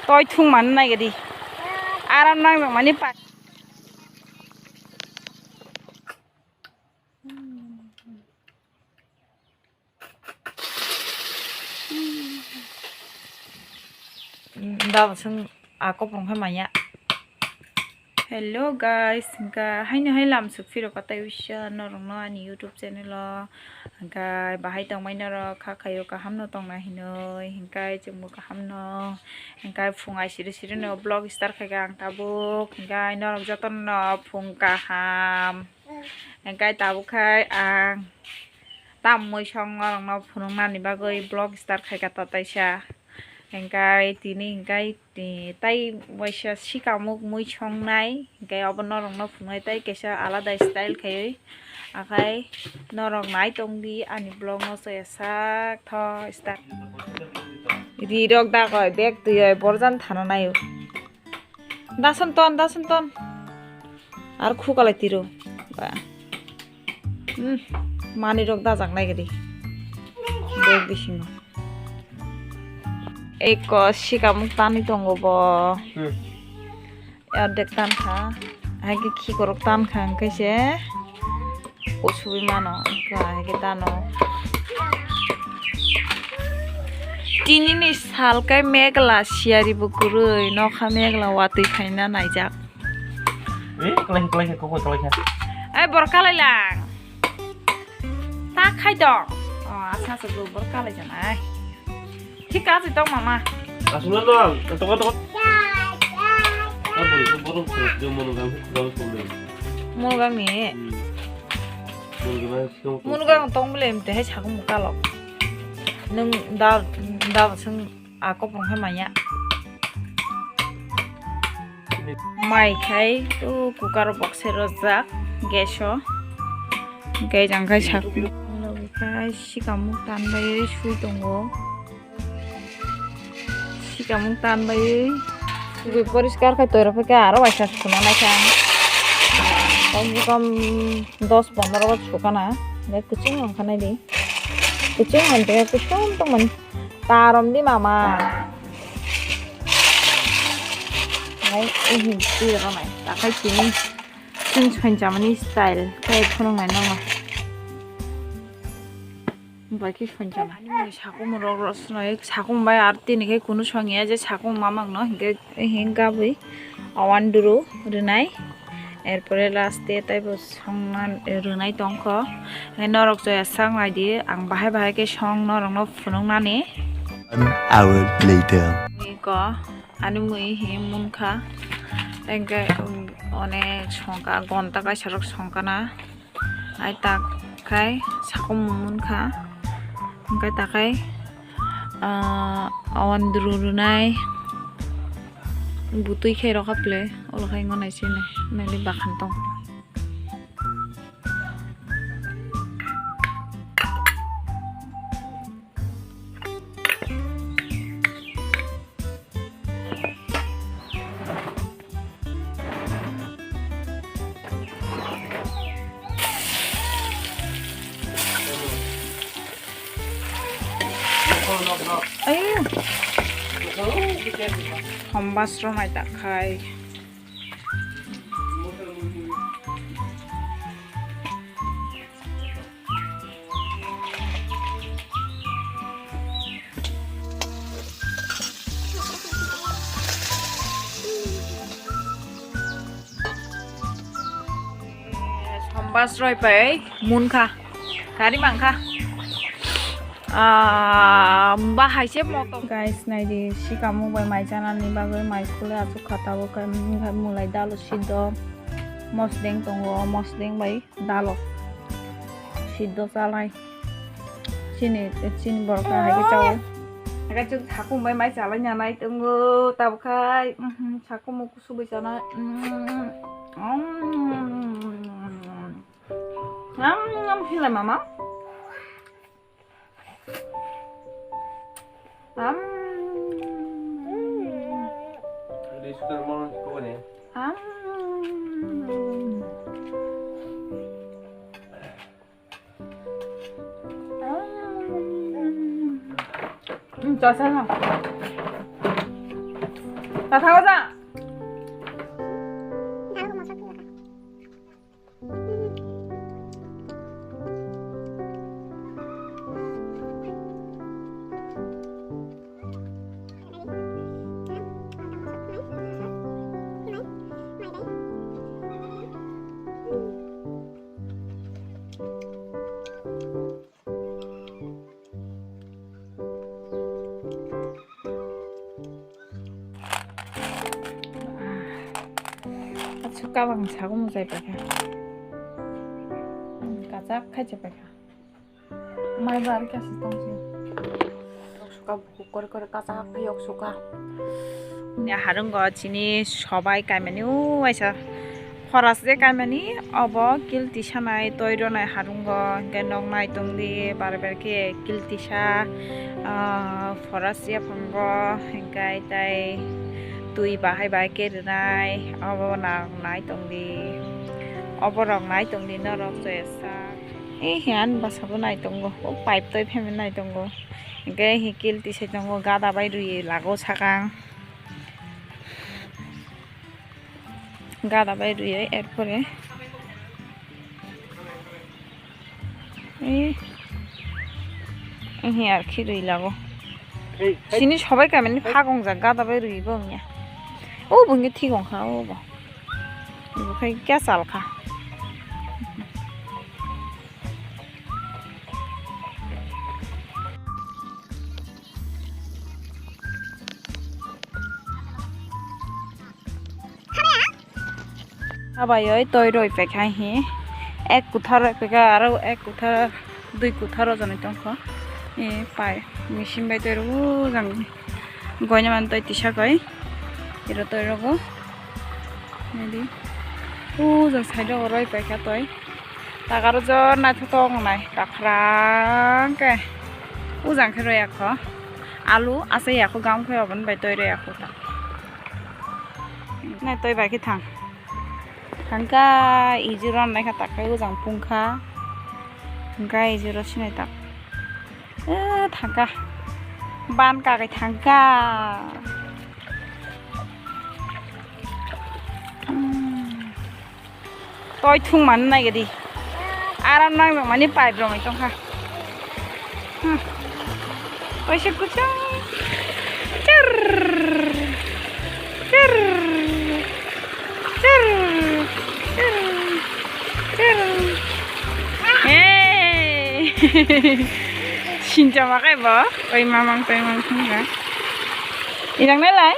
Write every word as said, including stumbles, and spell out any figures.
Toi thung mano nai gadi. Aram nang mani pa. Dabo sung a koprong khe manya. Hello guys, hingka haino hai lam suk phiro katai wisa norok no ani YouTube channel o. Hingka bahai tongmai norok kha khaio kaham no tongna hinoi, hingkai chwngbo kaham no. Hingkai phung ai siri siri no vlog start khaika ang tabuk, hingkai norok jotono no phung kaham. Hingkai tabuk khai ang tam muisong norokno phunuknani bagwi vlog start khaika tataisa. Hingkai tini hingkai, eh, tai waisa sikamuk muisongnai, hingkai obo norokno phunuknai tai kaisa alada style khaiwi. Akhai norok nai tongdi ani vlogno soya sak tho start. Rirok dagoi bag twiwi borjan thana naio. Dason ton, dason ton. Ar khukalai tiro. Ba. Hmm, manwi rok dajak nai gadi. Bag bisingo. Eko sikamuk tanwi tongo bo. Hmm. Ordek tan kha. Hai khe khikorok tan kha hwnkhe se. Kusuwi mano, wngkha hai khe tano. Tini ni sal kai megla siyari bo kwrwi nokha megla watwi phaina naijak. Eh, kalai kha, kalai kha, kokoi kalai kha. Ai, bor kalai lang. Ta khai dong. Oh, asa se bor kalai janai. Thik ase tong mama. Asuna dong, toko toko. Aboni ko borok ko je mono gam ko gam ko le. Mono gam ni. Hmm. Mono gam ni song. Mono gam tong bole mte hai sago mukalo. Nung da da sung a koprong hai manya. Mai khai tu cooker box e rojak gas o. Gas ang khai sak. Logi khai sikamuk tan bai sui tongo. Sikamung tan bai. Twi poriskar khai toira phaikha aro waisa suna naikha ang. Kom se kom dos pondro bar sukana. Bai kuchung wngkha naidi. Kuchung wngkha kuchung tongmani. Tarom di mama. Nai uhi twi rwnai. Takhai tini. Chwng sonchamani style. Khai phunuknai nono. Bai khe songchana. Ani mui sakhumung rok rw swnai, sakhumung bai ar tini khe kunu songya je sakhumung mamang no hinkhe, hinkhe abui awan duru rwnai. Erpore last e taibo songna rwnai tongkho. Hinkhe norok joya sak naidi, ang bahai bahai khe song norokno phunuknani. One hour later. Iko ani mui hi munkha. Hinkhe, um, onek songkha, gonta kaisa rok songkha na. Ai tak khai sakhumung munkha. Hingkhe takhai, ah, awan duru rwnai. Butwi khai rokha ple, olo khai wngnai se nai, nai le bakhan tong. Ayo. Hombas romai takhai. Sombas roi pai munkha. Kari mangkha. Ah, bahai se moto. Guys, naidi, sikamung bai mai chanani bagwi mai sule asuk kha tabuk khe, mm, mulai dalo siddo, mosdeng tongo, mosdeng bai dalo siddo chalai. Chini, chini borok hai khe chao. Hai khe chwng sakhum bai mai chalai nanai tongo, tabuk khai, mhm, sakhum kusu bai chana. Mm, mm. Ngam, ngam, hilai mama. Am. Am. Am. Hmm, chasa na. Tathago ja. Aswk kabang sago mujai paikha. Kachak khai se paikha. Mai bar khe aswk tong se. Yok suka bukhuk kore kore kachak yok suka. Ni harungo chini sobai kaimani o waisa. Khoras je kaimani obo kilti sanai toi ronai harungo, hingke nok nai tongdi bare bare khe kilti sa, ah, khoras yaphango, hingke tai twi bahai bahai khe rwnai obo nang nai tongdi, obo rok nai tongdi norok joyasa. E hiyan bwsabo nai tongo, o pipe toi phaimani nai tongo, hingke hi kilti sai tongo gada bai rwi lago sakang. Gada bai rwi, erpore. Eh. Ehe, ar khi rwi lago. Hey, hey. Sini sobai kaimani phagong jak gada bai rwi bo wngya. O bo wngya thik wngkha, o bo. Bo khai kya sal kha. Abai oi toi roi pekha hi ek kuthar pekha aro ek kuthar dui kuthar o jani tongkho. E pai machine bai toi rw jang goina man toi tisa koi iro toi rogo. Nadi. U jang side o roi pekha toi. Takaro jor naithotok wngnai kakrang khe. Ujang khe royakho. Alu asai yakho gam khe oboni bai toi royakho ta. Nai toi bai khe thang. Thangkha ijuro naikha takhe ujang pungkha. Thangkha ijuro sinai tak. Eh, thangkha. Ban kagai thangkha. Hmm. Toi thung man nai gadi. Aram nang mani pipe rong tong kha. Hmm. Toi se kuchung. Chir. Chir. Chir. Chir. Chir. Hey. Sinjama kai bo. Toi mamang toi mang thung ga. Irang nai lai.